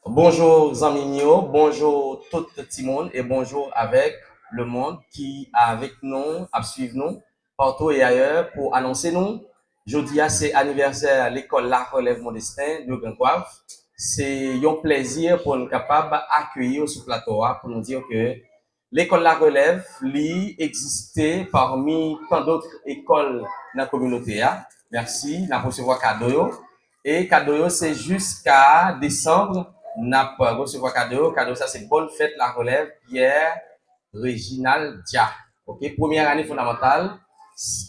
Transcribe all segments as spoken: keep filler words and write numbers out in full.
Bonjou zanmi m yo, bonjou tout timoun e bonjou avèk le monde ki avèk nou, ap swiv nou partou e ayè pou anonse nou. Jodi a se anivèsè lekòl La Relève Modestin de Grand Goâve. Se yon plèzi pou nou kapab akeyi w sou plato a pou nou di ke Lekòl La Relève, li egziste pami tan dòt ekòl nan kominote a. Mèsi, n ap resevwa kado yo. E kado yo, se jiska desanm, n ap resevwa kado yo. Kado sa, se Bonne Fête La Relève, Pierre Reginald Dia. Ok, premyè ane fondamantal,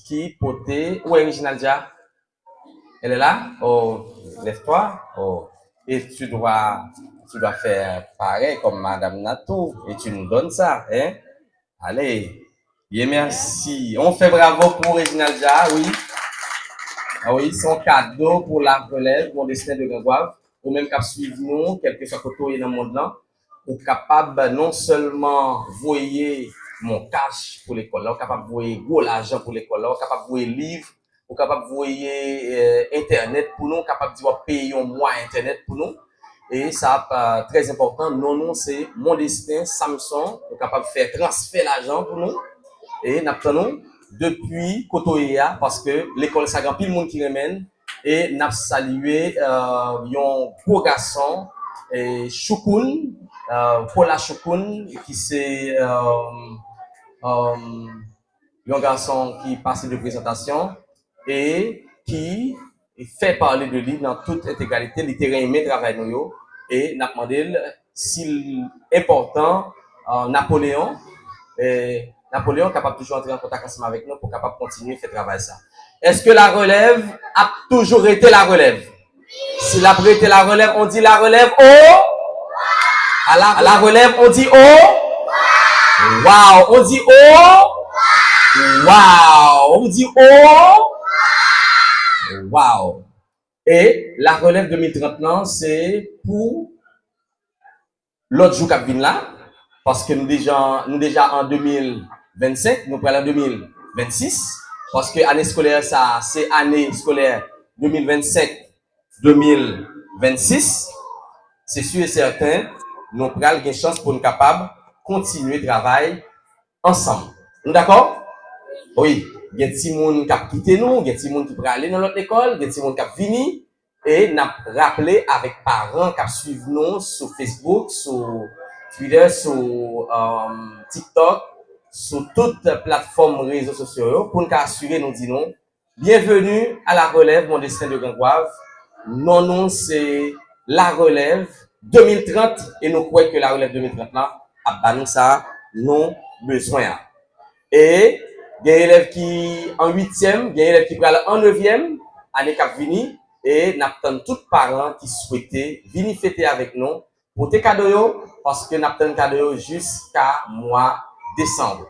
ki pote, ou wè Reginald Dia? Elle est là? Oh, lève-toi. Oh. Et tu dois, tu dois faire pareil comme madame Natou. Et tu nous donnes ça, hein? Allez. Bien, merci. On fait bravo pour Reginald Dia, oui. Ah oui, se yon kado pou La Relève, Modestin de Grand Goâve. Ou menm k ap swiv nou, kèlkeswa kote w ye nan mond lan, ou kapab non sèlman voye mon cash pou lekòl la, ou kapab voye gwo lajan pou lekòl la, ou kapab voye liv, ou kapab voye eh, entènèt pou nou, ou kapab di w ap peye yon mwa entènèt pou nou. E sa ap eh, trè enpòtan. Non nou se Mondestin Samson. Ou kapab fè transfè lajan pou nou. E n ap tann ou depi kote w ye a, paske lekòl sa gen anpil moun ki renmen l. E n ap salye eh, yon gwo gason, eh, Choukoun, eh, Paula Choukoun, ki se eh, eh, yon gason ki pase de prezantasyon e ki fè pale de li nan tout entegralite. Li te renmen travay nou yo e n ap mande l si l enpòtan, eh, Napoleon, eh, Napoleon kapab toujou antre an kontak ansanm avèk nou pou kapab kontinye fè travay sa. Èske La Relève ap toujou rete La Relève? Si l ap rete La Relève, on dit La Relève au... À la, à La Relève, on dit au... Wow, on dit au... Wow, on dit au... Wow. E La Relève de mil trant lan, se pou lòt jou k ap vin la, paske nou deja, nou deja an de mil vennsenk, nou pral an de mil vennsis, paske ane eskolè sa, se ane eskolè de mil vennsenk, de mil vennsis, se si e sèten, nou pral gen chans pou n kapab kontinye travay ansanm. Nou dakò? Wi, gen timoun k ap kite nou, gen timoun ki prale nan lòt lekòl, gen timoun k ap vini, e n ap raple avèk paran k ap swiv nou sou Facebook, sou Twitter, sou eh, TikTok, sou tout platfòm rezo sosyo yo, pou n ka asire nou di nou, Bienvenue à La Relève, Mondestin de Grand Goâve. Non nou se La Relève de mil trant e nou kwè ke La Relève de mil trant lan ap ba nou sa nou bezwen an. E gen elèv ki an uityèm, gen elèv ki pral an nevyèm ane k ap vini, e n ap tann tout paran ki swete vini fete avèk nou, pote kado yo, paske n ap tann kado yo jiska mwa desanm.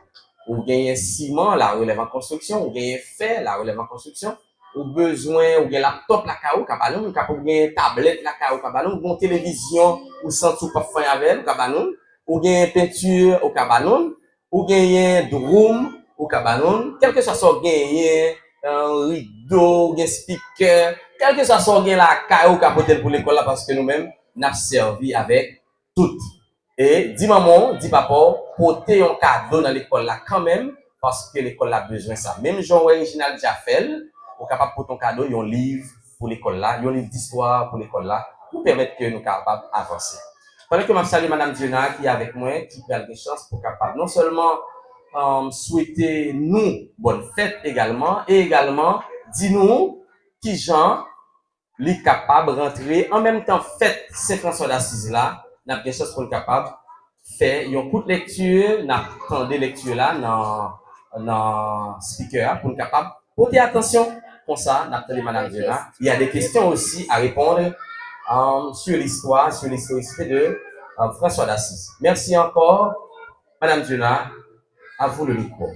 Ou genyen siman, La Relève en construction, ou genyen fè, La Relève en construction, ou bezwen, ou gen laptop lakay ou, ka ba nou, ou ka pou genyen tablèt lakay ou, ka ba nou, ou gen yon televizyon, ou santi ou p ap fè anyen avè l, ou ka ba nou, ou genyen penti, ou ka ba nou, ou genyen dwoum, ou ka ba nou, kèlkeswa sa w genyen, eh, rido, ou gen spikè, kèlkeswa sa w gen lakay ou, ou ka pote l pou lekòl la, paske nou menm, n ap sèvi avèk tout. E di manman w, di papa w, pote yon kado nan lekòl la kanmenm, paske lekòl la bezwen sa. Menm jan w wè Reginald Dia fè l, ou kapab pote yon kado, yon liv pou lekòl la, yon liv distwa pou lekòl la, pou pèmèt ke nou kapab avanse. Pandan ke m ap salye Madam Diona ki avèk mwen, ki pral gen chans pou kapab non sèlman eh, swete nou bòn fèt egalman, e egalman di nou kijan li kapab rantre an menm tan fèt Sen Franswa Dasiz la, n ap gen chans pou n kapab fè yon kout lekti, n ap tande lekti la nan, nan spikè a, pou n kapab pote atansyon. Konsa, n ap tande Madam Diona. Il y a des questions aussi à répondre, euh, sur l'histoire, sur l'historicité de euh, François d'Assise. Merci encore, Madame Diona. À vous le micro.